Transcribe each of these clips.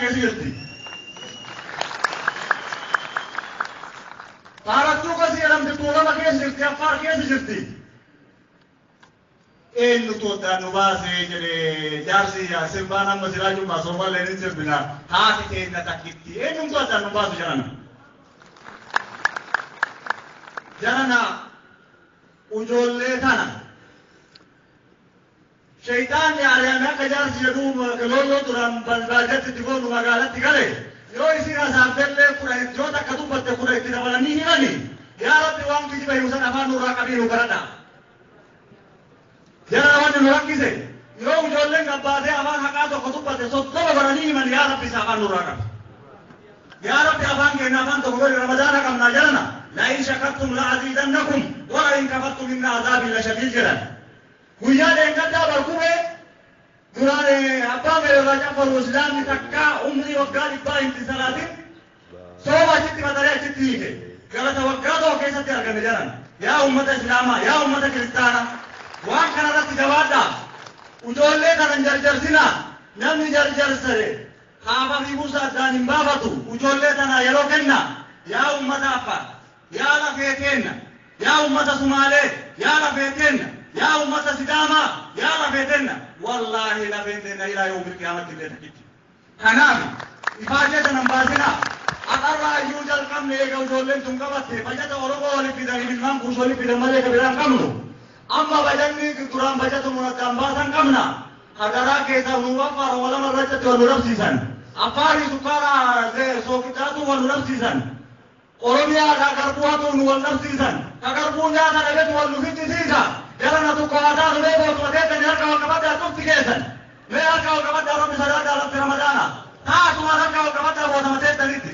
keessa jirti. Faarattuu qasii jedhamti Tuulama keessa jirti, Affaar keessa jirti. Eenyutu addaan nu baasee jedhee jaarsi sirbaan amma silaa jummaa soomaallee ni sirbina. Haati keenya takkitti eenyumtu addaan nu baasu jedhana. Jarana ijoollee tana shayxaanni ari'ame akka jaarsi jedhuu loolloo duraan baadiyyaatti itti goonu magaalatti gale yoo isin hasaabdellee kudha yoo takka dubbatte kudha itti dabalanii himani yaa Rabbi waan kijiba himu san afaan nurraa qabii nu kadhadha. Jara wanni nu rakkise yoo ijoolleen gabbaatee afaan haqaa tokko dubbatte 30 godhanii himan yaa Rabbi isa afaan nurraa qabi. Yaa Rabbi afaan keenya afaan tokko godhi Ramadaana qabnaa jarana la'in shakartum la'aziidannakum wa la'in kafartum inna azaabii lashadiid jedhan. Guyyaa dheengaddaa barkumee duraan abbaan fedhe irraa caffaru islaamni takkaa umrii waggaa 100 hin salaatin sooma achitti mataree achitti hiike galata waggaa tokko keessatti arganne jedhan. Yaa ummata islaamaa, yaa ummata kiristaanaa, waan kanarratti jabaadhaa. Ijoollee kana hin jarjarsinaa. Namni jarjarsare haafa fi buusa addaan hin baafatu. Ijoollee tana yeroo kenna. Yaa ummata Affaar, yaa lafee keenna, yaa ummata Sumaalee, yaa lafee teenna, yaa ummata Sidaamaa, yaa lafee teenna. Wallaahi lafeen teenna ilaa yoomil qiyaamatti illee takkitti. Kanaaf ifaajee tana hin baasinaa. Aqarraa iyyuu jalqabne eega ijoolleen tun qabatte bajata Oromoo waliif fidanii ilmaan kuush waliif fidan malee ka biraan qabnu. Amma bajanni duraan bajata mun addaan baasan qabna. Hagaraa keessaa nu Affaar walama irratti wal nu dhabsiisan. Affaarii sukkaara sookitaatu wal nu dhabsiisan. Oromiyaadhaa garbuu hatuun nu wal dhabsiisan. Ka garbuu nyaata dhabetu wal nu fichisiisa. Jara na tokko haa taatu mee bootuma teessanii harka wal qabadhaa cufti keessan. Mee harka wal qabadhaa Rabbi sodaadhaa lafti Ramadaana. Taatumaan harka wal qabadhaa bootuma teessanitti.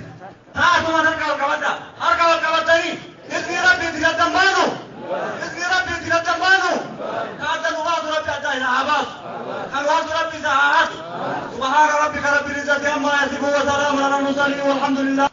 Taatumaan harka wal qabadhaa. Harka wal qabattanii izni Rabbiitti gaddan baanu. Izni Rabbiitti gaddan baanu. Ka adda nu baasu Rabbi adda isa haa baasu. Kan waatu Rabbi isa haa hatu. Subhaana rabbika rabbil izzati ammaa yasifuun wa salaamun alal mursaliin walhamdulillah.